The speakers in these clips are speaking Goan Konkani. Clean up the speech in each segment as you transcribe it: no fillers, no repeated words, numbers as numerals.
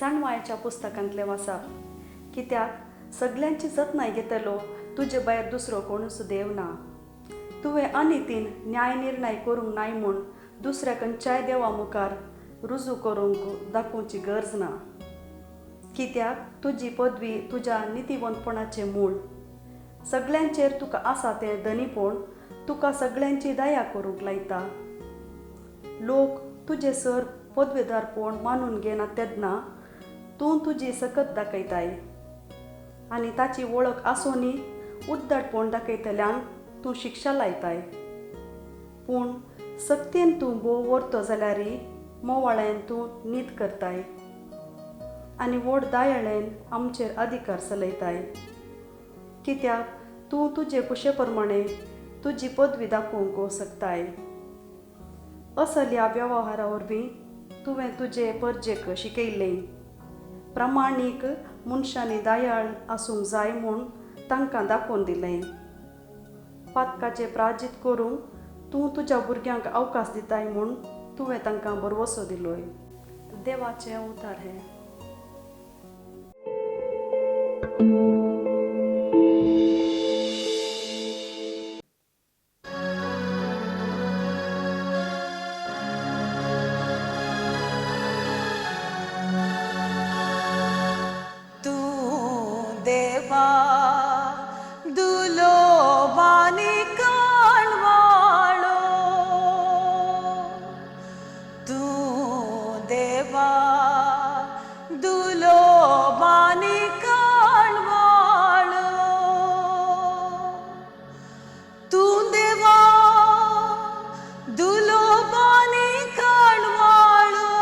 जाणवायेच्या पुस्तकांतलें वाचप. कित्याक सगल्यांची जतनाय घेतलो तुजे भायर दुसरो कोणूच देव ना. तुवें अनितीन न्याय निर्णय करूंक नाय म्हूण दुसऱ्या खंयच्याय देवा मुखार रुजू करूंक दाखोवची गरज ना. कित्याक तुजी पदवी तुज्या नितीवंतपणाचें मूळ. सगल्यांचेर तुका आसा तें धनीपण तुका सगल्यांची दया करूंक लायता. लोक तुजे सर पदवेदारपण मानून घेना तेन्ना तूं तुजी सकत दाखयताय आनी ताची वळख आसूनय उद्दाटपण दाखयतल्यांक तूं शिक्षा लायताय. पूण सक्तीन तूं भोव व्हरतो जाल्यारय मोवाळ्यान तूं नीत करताय आनी व्हड दयाळेन आमचेर अधिकार चलयताय. कित्याक तूं तुजे कुशे प्रमाणे तुजी पदवी दाखोवंक शकताय. असल्या वेव्हारा वरवीं तुवें तुजे परजेक शिकयलें. प्रामाणीक मनशांनी दयाळ आसूंक जाय म्हूण तांकां दाखोवन दिलें. पातकाचें प्राजीत करूंक तूं तुज्या भुरग्यांक अवकाश दिताय म्हूण तुवें तांकां भरवसो दिलोय. देवाचें उतर हें. तूं देवा दुलोबानी काणवाळो, तूं देवा दुलोबानी काणवाळो, तूं देवा दुलोबानी काणवाळो,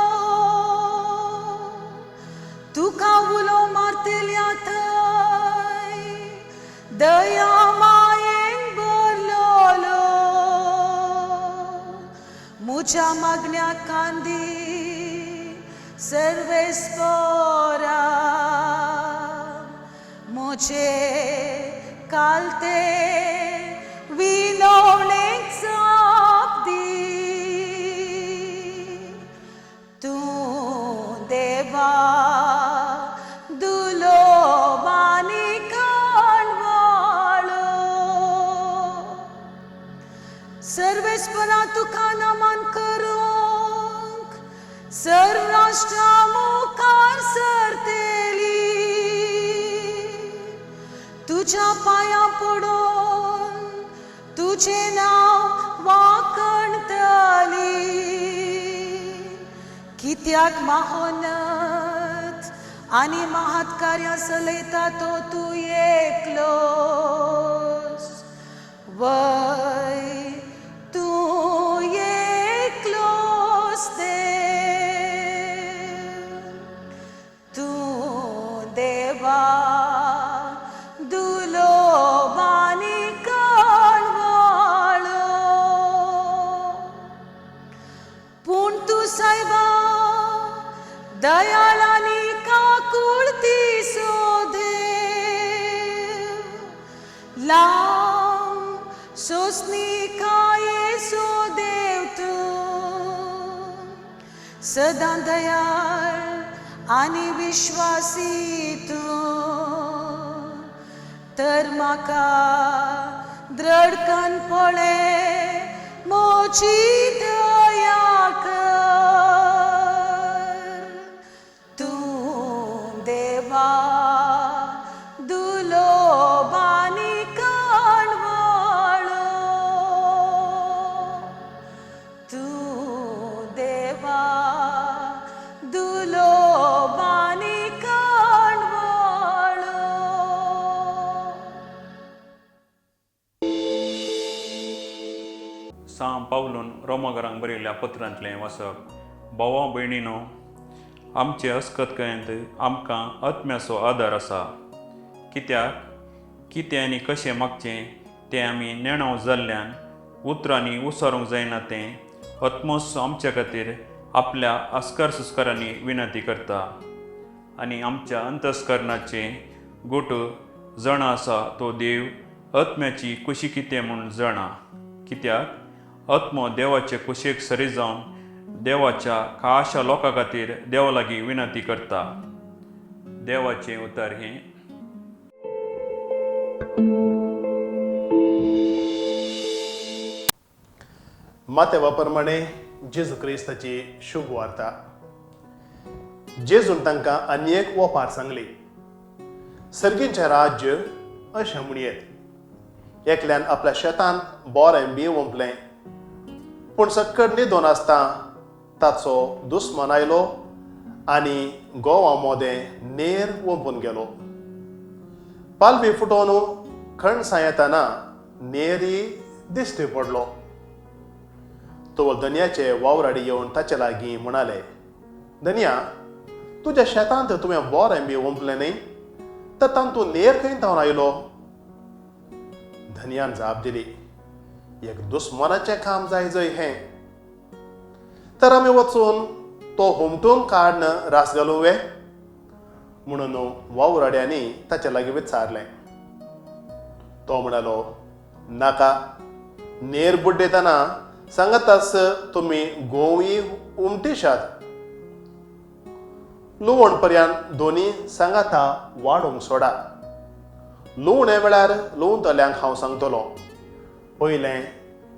तुका उलो मारतल्या थंय दया मायेन भरलोलो, मुज्या मागण्या कांदी सर्वेस्पोरा, मुझे कालते विनवणेक जाप दी. तूं देवा दुलोबानी काणवाळो, सर्वेस्परा तुका नमन करूंक सर्व राष्ट्रां मुखार सरतेली, तुज्या पांयां पडून तुजें नांव वाखणतली. कित्याक महोन्नत आनी महत् कार्यां चलयता तो तूं एकलोच, वय तूं एकलोच देव. तूं देवा दुलोबानी काणवाळो, पूण तूं सायबा दयाळ आनी काकुळतीचो देव, लांब सोंसणिकायेचो देव तूं, सदां दयाळ आनी विश्वासी तूं, तर म्हाका द्रडकन पळय म्हजी दया कर. तूं देवा दुलोबानी काणवाळो, तूं देवा दुलोबानी काणवाळो. सां पावलून रोमागरांक बरयल्ल्या पत्रांतलें वाचप. भावा भयणीनो, आमचे अस्कतकायेंत आमकां आत्म्याचो आदार आसा. कित्याक कितें आनी कशें मागचें तें आमी नेणाव जाल्ल्यान उतरांनी उसारूंक जायना तें आत्मोच आमच्या खातीर आपल्या आस्कार सुस्कारांनी विनंती करता. आनी आमच्या अंतस्करणाचे गोट जाणा आसा तो देव आत्म्याची कुशी कितें म्हूण जाणा, कित्याक आत्मो देवाचे कुशीक सरी जावन देवाच्या खाशा लोकां खातीर देवा लागीं विनंती करता. देवाचें उतर हें. मातेवा प्रमाणे जेजू क्रिस्ताची शुभ वार्ता. जेजून तांकां आनी एक ओपार सांगली, सर्गींचें राज्य अशें म्हणयेत, एकल्यान आपल्या शेतांत बोरें बी ओंपलें, पूण सक्कड न्हिदोन आसता ताचो दुस्मान आयलो आनी गोवा मोदें नेर ओंपून गेलो. पालवी फुटोवन खणसां येतना नेरी दिश्टी पडलो. तो धनयाचे वावराडी येवन ताचे लागीं म्हणाले, धनया, तुज्या शेतांत तुवें बोरें बी ओंपलें न्ही, तर तातूंत नेर खंय थावन आयलो? धनयान जाप दिली, एक दुस्मानाचें काम जाय जय हें, तर आमी वचून तो हुमटून काडून रास घालूं वे? म्हणून वावराड्यांनी ताचे लागीं विचारलें. तो म्हणालो, नाका, नेर बुड्डेतना सांगतास तुमी गोंवी उमटीशात, लुवण पर्यंत दोनी सांगाता वाडोवंक सोडा. लुवणे वेळार लुवतल्यांक हांव सांगतलो, पयलें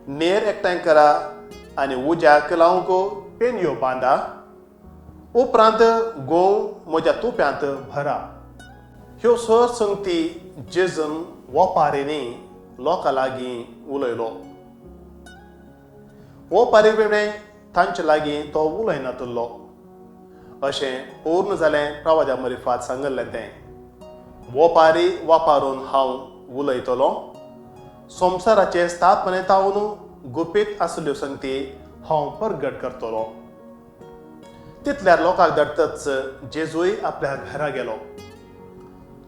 नेर एकठांय करा आनी उज्याक लावंक पेनयो बांदा, उपरांत गोंव म्हज्या तुप्यांत भरा. ह्यो सर संगती जेजून वोपारींनी लोकां लागीं उलयलो. ओपारी वेळें तांचे लागीं तो उलयनातुल्लो. अशें पूर्ण जालें प्रवाद्या मरिफात सांगिल्लें तें, वोपारी वापरून हांव उलयतलो, संवसाराचे स्थापने तावन गुपीत आसल्यो संगती हांव परगट करतलो. तितल्यार लोकांक धाडटच जेजूय आपल्या घरा गेलो.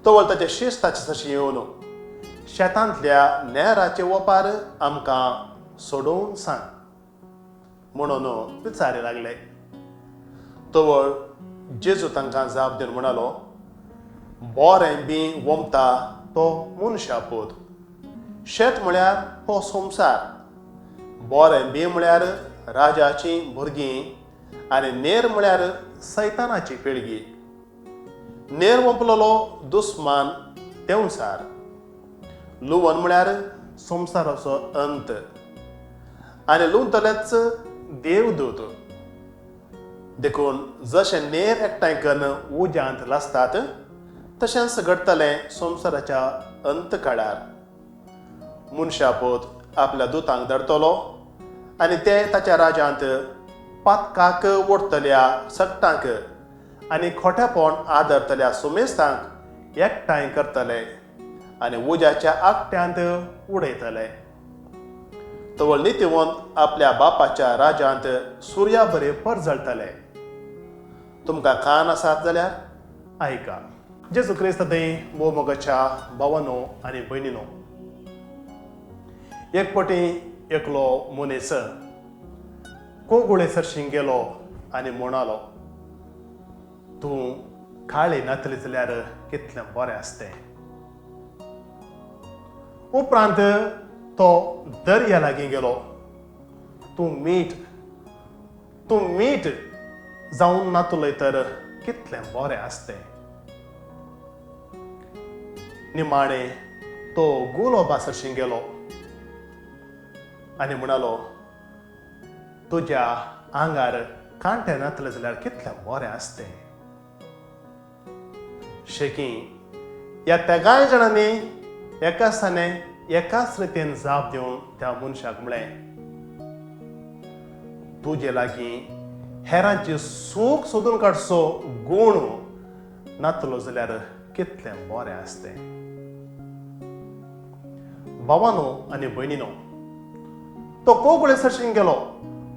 तवळ ताचे शिस्त ताचे तशें येवन शेतांतल्या नेराचे वपार आमकां सोडोवन सांग म्हणून विचारी लागले. तवळ जेजू तांकां जाप दिवन म्हणालो, बोरें बी वोमता तो मनशा पूत, शेत म्हळ्यार हो संवसार, बोरें बी म्हळ्यार राजाचीं भुरगीं आनी नेर म्हळ्यार सैतानाची पिळगी. नेर वोंपलेलो दुस्मान देंवसार, लुवन म्हळ्यार संवसाराचो अंत आनी लुवतलेच देवदूत. देखून जशें नेर एकठांय करून उज्यांत लासतात तशेंच घडटलें संवसाराच्या अंत काळार. मनशापूत आपल्या दुतांक धाडटलो आनी ते ताच्या राज्यांत पातकाक ओडटल्या सगटांक आनी खोटेपण आदरतल्या सुमेस्तांक एकठांय करतले आनी उज्याच्या आकट्यांत उडयतले. तवळ नितीवंत आपल्या बापाच्या राज्यांत सुर्या बरे परजळटले. तुमकां कान आसात जाल्यार आयका. जेजू क्रिस्त थंय भोवमोगाच्या भावानो आनी भयणीनो, एक पटी एकलो मनीस कोगुळे सरशीं गेलो आनी म्हणालो, तूं काळी नातली जाल्यार कितलें बरें आसतें. उपरांत तो दर्या लागीं गेलो, तूं मीठ, तूं मीठ जावन नातुलय तर कितलें बरें आसतें. निमाणें तो गुलोबा सरशीं गेलो आनी म्हणालो, तुज्या आंगार कांटे नातले जाल्यार कितलें बरें आसतें. शेकी ह्या तेगाय जाणांनी एकाच एकाच रितीन जाप दिवन त्या मनशाक म्हळें, तुजे लागीं हेरांची सूख सोदून काडचो गूण नातलो जाल्यार कितलें बरें आसतें. भावानो आनी भयणीनो, तो कोगुळे सरशीं गेलो.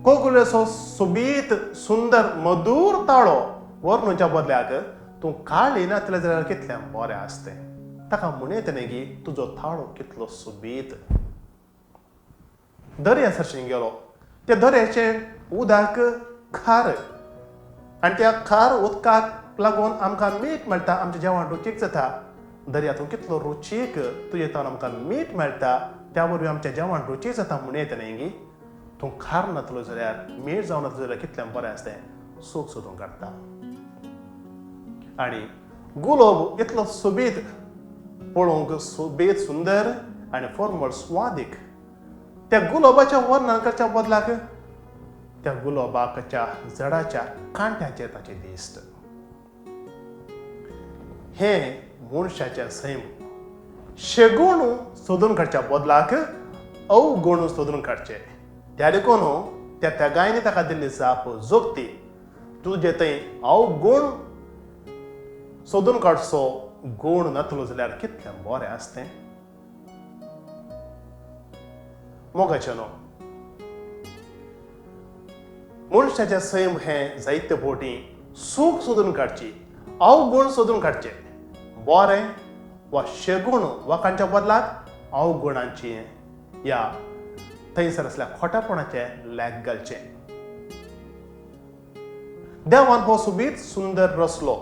कोगुळेचो सोबीत सुंदर मधूर ताळो वर्णूच्या बदल्याक तूं काळी नातलें जाल्यार कितलें बरें आसतें. ताका म्हणयत न्ही की तुजो थाळो कितलो सोबीत. दर्या सरशीं गेलो. त्या दर्याचें उदक खार आनी त्या खार उदकाक लागून आमकां मीठ मेळटा, आमचें जेवण रुचीक जाता. दर्यांतून कितलो रुचीक तुजे तावन आमकां मीठ मेळटा, त्या वरवीं आमचें जेवण रुचीक जाता. म्हणयत न्ही की तूं खार नातलो जाल्यार, मीठ जावन नातलो जाल्यार कितलें बरें आसतें, सूख सोदून काडटा. आनी गुलोब इतलो सोबीत, पळोवंक सोबीत सुंदर आनी फॉर्मल स्वादीक, त्या गुलोबाच्या वर्णन करच्या बदलाक त्या गुलोबाच्या झाडाच्या कांट्याचेर ताचें दिश्ट. हें मनशाचें सैम. शेगूण सोदून काडच्या बदलाक अवगुण सोदून काडचे. त्या देखून त्या त्यागायनी ताका दिल्ली जाप जोगती, तुजे थंय अवगुण सोदून काडचो गूण नातलो जाल्यार कितलें बरें आसतें. मोगाचें न्हू, मनशाचें सैम हें जायते फावटी सूख सोदून काडची, अवगुण सोदून काडचे. बरें वा शेगूण वाकांच्या बदलाक अवगुणांची या थंयसर आसल्या खोटेपणाचें लेख घालचें. देवान हो सोबीत सुंदर रचलो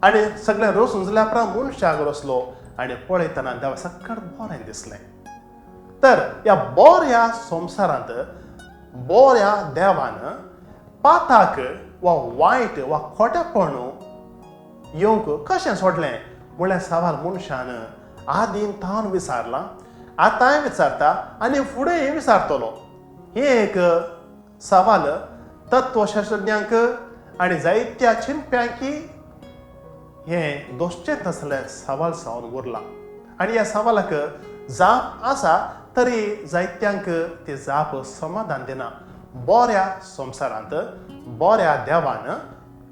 आनी सगळें रचून जाल्या उपरांत मनशाक रचलो आनी पळयतना देवा सक्कड बरें दिसलें. तर ह्या बऱ्या संवसारांत बऱ्या देवान पाताक वा वायट वा खोटेपण येवंक कशें सोडलें म्हणल्यार सवाल मनशान आदीं तावन विचारलां, आतांय विचारता आनी फुडेंय विचारतलो. हें एक सवाल तत्वशास्त्रज्ञांक आनी जायत्या चिंतप्यांकी हें दोशचें तसलें सवाल जावन उरलां. आनी ह्या सवालाक जाप आसा तरी जायत्यांक ती जाप समाधान दिना. बऱ्या संवसारांत बऱ्या देवान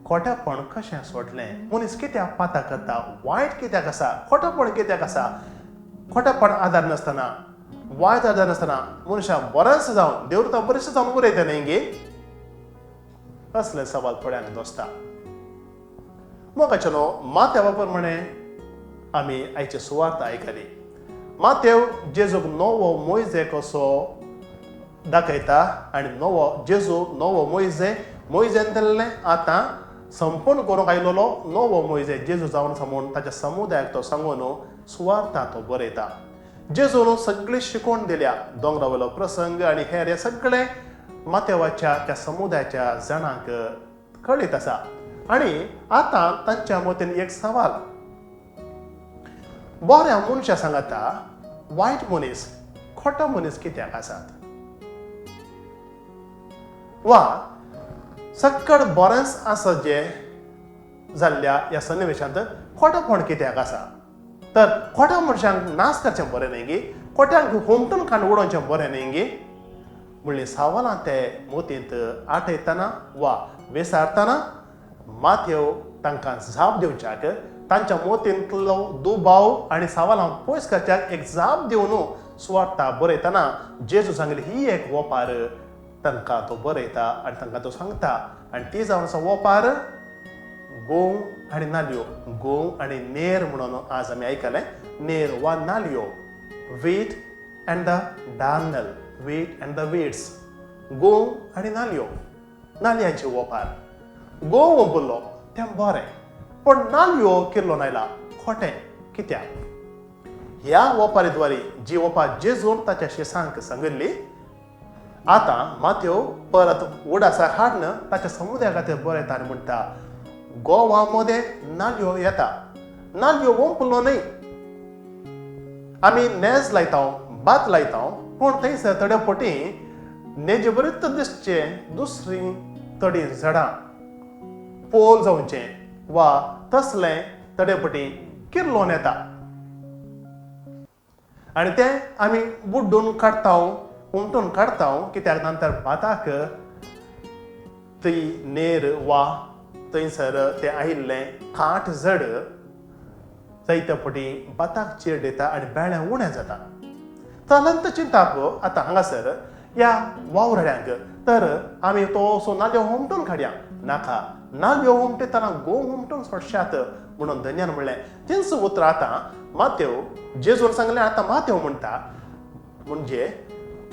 खोटेपण कशें सोडलें, मनीस कित्याक पाता करता, वायट कित्याक आसा, खोटेपण कित्याक आसा, खोटेपण आदार नासतना, वायट आदार नासतना मनशां बरेंच जावन देवता बरेंच जावन उरयता न्ही गे, असलें सवाल थोड्यांक दोसता. मोगाचें न्हू, माथ्या प्रमाणे आमी आयची सुवार्थ आयकली. माथेव जेजूक नवो मोयजे कसो दाखयता आनी नवो जेजू नवो मोयजे, मोयजेन दिल्लें आतां संपूर्ण करूंक आयलोलो नवो मोयजे जेजू जावन आसा म्हूण ताच्या समुदायाक तो सांगून सुवार्था तो बरयता. जेजून सगळी शिकवण दिल्या, दोंगरा वयलो प्रसंग आनी हेर हे सगळे माथेवाच्या त्या समुदायाच्या जाणांक कळीत आसा. आनी आतां तांच्या मतीन एक सवाल, बऱ्या मनशा सांगता वायट मनीस, खोटो मनीस कित्याक आसात, वा सक्कड बरेंच आसा जे जाल्ल्या ह्या सन्निवेशांत खोटेपण कित्याक आसा. तर खोट्या मनशांक नाश करचें बरें न्ही गी, खोट्यांक हुमटून काडून उडोवचें बरें न्ही गी म्हणली सवालां ते मोतींत आठयतना वा विसारतना माथ्यो तांकां जाप दिवच्याक, तांच्या मोतींतलो दुबाव आनी सवालां पयस करच्याक एक जाप दिवन सुवार्था बरयतना जेजू सांगली ही एक वोपार तांकां तो बरयता आनी तांकां तो सांगता. आनी ती जावन आसा वोपार गोंव आनी नालयो. गोंव आनी नेर म्हणून आज आमी आयकलें, नेर वा नालयो, wheat and the darnel, wheat and the weeds, गोंव आनी नालयो, नालयांची वोपार. गोंव वंपुल्लो तें बरें, पूण नालयो किर्लोन आयला खोटें कित्याक? ह्या वोपारी द्वारे जी वोपार जेजून ताच्या शिसांक सांगिल्ली आतां माथ्यो परत उडासाक हाडून ताच्या समुदाया खातीर बरयता आनी म्हणटा, गोवा मदें नालयो येता, नालयो वंपलो न्हय. आमी नेज लायता, भात लायता, पूण थंयसर थोडे फावटी नेजे बरीच दिसचें दुसरी थोडीं झाडां पोल जावचें वा तसलें थोडे फावटी किर्लोन येता आनी तें आमी बुड्डून काडटा, हुमटून काडटा, कित्याक नंतर भाताक ती नेर वा थंयसर तें आयिल्लें काट जड जायते फावटी भाताक चेड दिता आनी बेळें उणें जाता. चलंत चिंताप आतां हांगासर ह्या वावराड्यांक, तर आमी तो असो नाल्यो हुमटून काडया नाका, नाल्यो हुमटयतना गोंव हुमटून सोडशात म्हणून धन्यान म्हणलें. तींच उतरां आतां माथ्यो जेजून सांगलें, आतां माथ्यो म्हणटा म्हणजे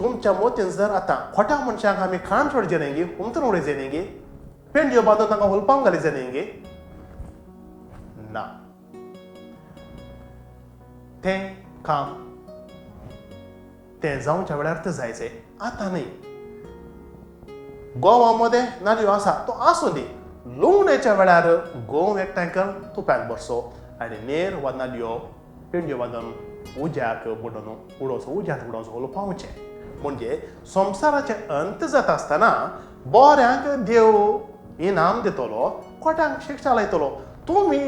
तुमच्या मोतीन जर आतां खोट्या मनशांक आमी खाण सोडचें न्ही गी, हुमटून उडयचें न्ही गी, पेंडयो बांदून तांकां हुलपावंक घालीचें न्ही गी, ना, तें काम तें जावच्या वेळार तें जायचें, आतां न्हय. गोवा मदें नालयो आसा तो आसूं दी, लुवणेच्या वेळार गोंव एकठांय कर तुप्याक बरसो आनी नेर वा नालयो पेंडयो बांदून उज्याक बुडोवन उडोवचो, उज्यांत उडोवचो ओलपावचें. म्हणजे संवसाराचें अंत जाता आसतना बऱ्यांक देव इनाम दितलो, खोट्यांक शिक्षा लायतलो. तुमी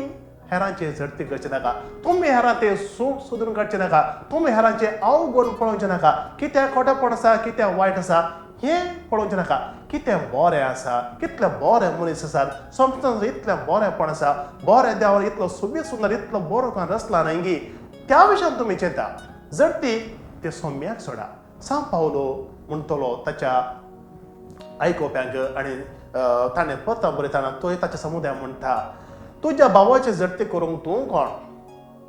हेरांचे झडती करचे नाका, तुमी हेरांचे सूख सोदून काडचे नाका, तुमी हेरांचे अवगुण पळोवचें नाका. कित्याक खोटेपण आसा, कित्याक वायट आसा हें पळोवचें नाका. कितें बरें आसा, कितले बरे मनीस आसात, संवसारांत इतलें बरेंपण आसा, बरें देवान इतलो सोबीत सुंदर इतलो बरो कोण रचला न्हय गी, त्या विशयान तुमी चिंता. झडती ते सोम्याक सोडा. सांव पावलो म्हणटलो ताच्या आयकोप्यांक आनी ताणें पत्रां बरयतना तोय ताच्या समुदाय म्हणटा, तुज्या भावाचे झडती करूंक तूं कोण?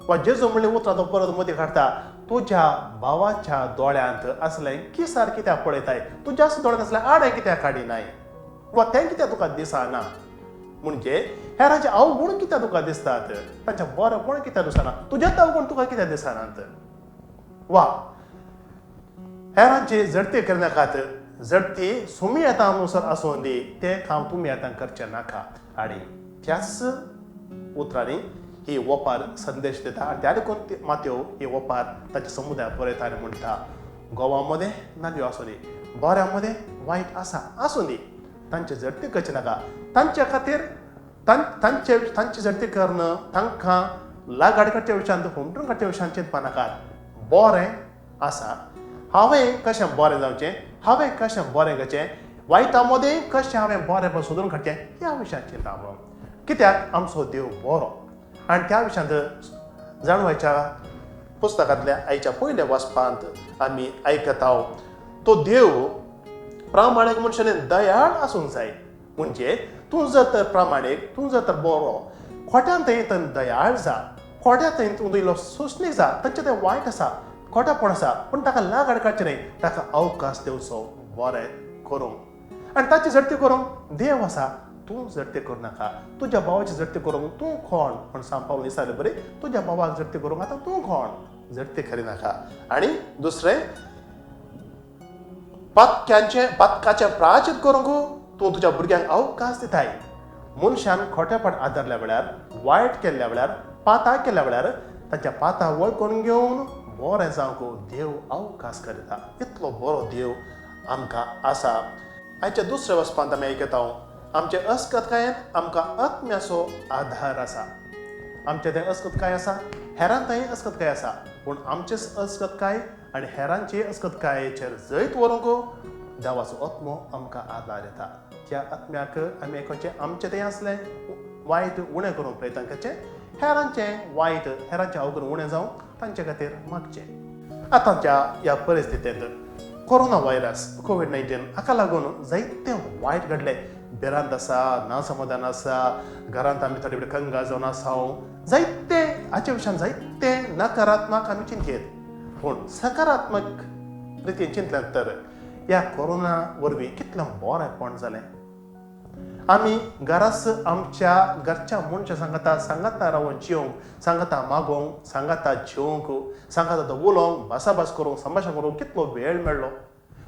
वा जेजू म्हणली उतरां तो परत मदीं काडटा, तुज्या भावाच्या दोळ्यांत आसलें किसार कित्याक पळयताय, तुज्याच दोळ्यांत आसलें आडें कित्याक काडिनाय, वा तें कित्याक तुका दिसना? म्हणजे हेरांचे अवगुण कित्याक तुका दिसतात, तांचें बरेंपण कित्याक दिसना, तुज्याच अवगुण तुका कित्याक दिसनात? वा हेरांची झडती करनाकात, झडती सुमी येता अनुसार आसूं दी, तें काम तुमी आतां करचें नाका. आनी त्याच उतरांनी ही ओपार संदेश दिता आनी त्या देखून मात्यो ही ओपार ताच्या समुदाय बरयता आनी म्हणटा, गोवा मदें नालयो आसूं दी, बऱ्या मदें वायट आसा आसूं दी, तांचे झडती करचें नाका. तांचे खातीर तांची झडती करून तांकां लागाड काडच्या विशयांत, हुमटून काडच्या विशयांत चिंतपा नाकात. बरें आसा, हांवें कशें बरें जावचें, हांवें कशें बरें करचें, वायटा मदें कशें हांवें बरें सोदून काडचें ह्या विशयांत चिंता. कित्याक आमचो देव बरो. आनी त्या विशयांत जाणवायच्या पुस्तकांतल्या आयच्या पयल्या वाचपांत आमी आयकता, तो देव प्रामाणीक मनशान दयाळ आसूंक जाय. म्हणजे तूं जर तर प्रामाणीक, तूं जर तर बरो, खोट्यान थंय तर दयाळ जा, खोट्या थंय तूं इल्लो सोंसणीक जा. तांचें तें वायट आसा, खोटेपण आसा, पूण ताका लागाड काडचें न्हय, ताका अवकाश दिवचो बरें करूंक आनी ताची झडती करूंक देव आसा. तूं झडती करूं नाका, तुज्या भावाची झडती करूंक तूं कोण? पूण सांव पावल विचारलें बरें, तुज्या भावाक झडती करूंक आतां तूं कोण? झडती करिनाका. आनी दुसरें, पातकाचें प्रायश्चीत करूंक तूं तुज्या भुरग्यांक अवकाश दिताय. मनशान खोटेपण आदारल्या वेळार, वायट केल्ल्या वेळार, पातां केल्ल्या वेळार तांच्या पातां वळखून घेवन बरें जावंक देव अवकाश करता. इतलो बरो देव आमकां आसा. आयच्या दुसऱ्या वचपांत आमी आयकता, आमचे अस्कतकायेंत आमकां आत्म्याचो आधार आसा. आमचे तें अस्कतकाय आसा, हेरां थंय अस्कतकाय आसा, पूण आमचेच अस्कतकाय आनी हेरांचे अस्कतकायेचेर जैत व्हरूंक देवाचो आत्मो आमकां आदार येता. त्या आत्म्याक आमी आयकुचें, आमचें तें आसलें वायट उणें करूंक प्रयत्न करचें, हेरांचें वायट, हेरांचें अवगुण उणें जावं तांचे खातीर मागचें. आतांच्या ह्या परिस्थितींत कोरोना व्हायरस कोवीड-19 हाका लागून जायतें वायट घडलें. भिरांत आसा, नासमाधान आसा, घरांत आमी थोडे कडेन कंगाल जावन आसा, जायते हाचे विशयान जायते नकारात्मक आमी चिंतयेत. पूण सकारात्मक रितीन चिंतलें तर ह्या कोरोना वरवीं कितलें बरेंपण जालें. आमी घराच आमच्या घरच्या मनशां सांगाता सांगाता रावन जेवंक, सांगाता मागोवंक, सांगाता जेवंक, सांगाता उलोवंक, भासाभास करूंक, संभाशण करूंक कितलो वेळ मेळ्ळो.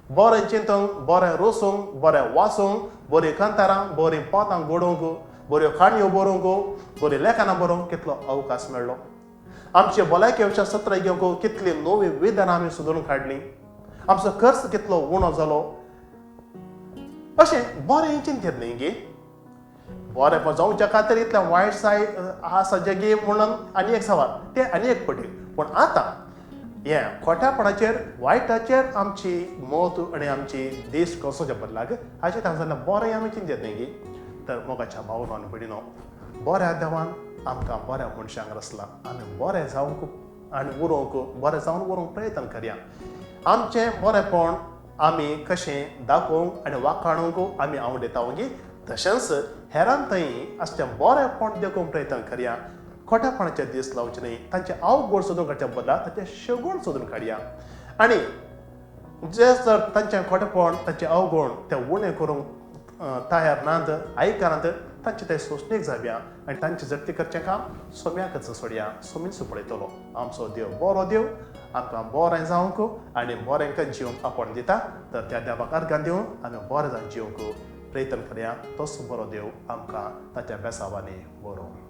बरें चिंतूंक, बरें रोसूंक, बरें वाचूंक, बरीं कांतारां, बरीं पदां घडोवंक, बऱ्यो काणयो बरोवंक, बरीं लेखनां बरोवंक कितलो अवकाश मेळ्ळो. आमचे भलायके विशयान सत्राय घेवंक कितली नवी विधानां आमी सोदून काडलीं. आमचो खर्च कितलो उणो जालो. अशें बरें चिंतयेत न्ही गे. बरें जावच्या खातीर इतलें वायट साय आसा जगी म्हणून आनी एक सवाल, तें आनी एक पटी. पूण आतां हें खोट्यापणाचेर, वायटाचेर आमची मत आनी आमची देश कसोच्या बदलाक हाचेर हांगा जाल्यार बरें आमी चिंतयेत न्ही गे. तर मोगाच्या भावनो आनी भयणीनो, बऱ्या देवान आमकां बऱ्या मनशांक रचला. आमी बरें जावंक आनी उरोवंक, बरें जावन उरोवंक प्रयत्न करया. आमचें बरेंपण आमी कशें दाखोवंक आनी वाखाणूंक आमी आवडटा गी, तशेंच हेरां थंय आसचें बरेंपण देखूंक प्रयत्न करया. खोटेपणाचे दीस लावचे न्हय, तांचे अवगुण सोदून काडच्या बदला तांचे शगुण सोदून काडया. आनी जे जर तांचें खोटेपण, तांचे अवगुण ते उणें करूंक तयार नात, आयकनात, तांचे ते सोंसणीक जावया आनी तांची जडती करचें काम सोम्याकच सोडया. सोमीच पळयतलो आमचो देव, बरो देव आमकां बरें जावंक आनी बरें जिवंक आपोवन दिता. तर त्या देवाक अर्गां दिवन आमी बरें जावन जिवंक प्रयत्न करया. तोच बरो देव आमकां ताच्या बेसावांनी बरोवं.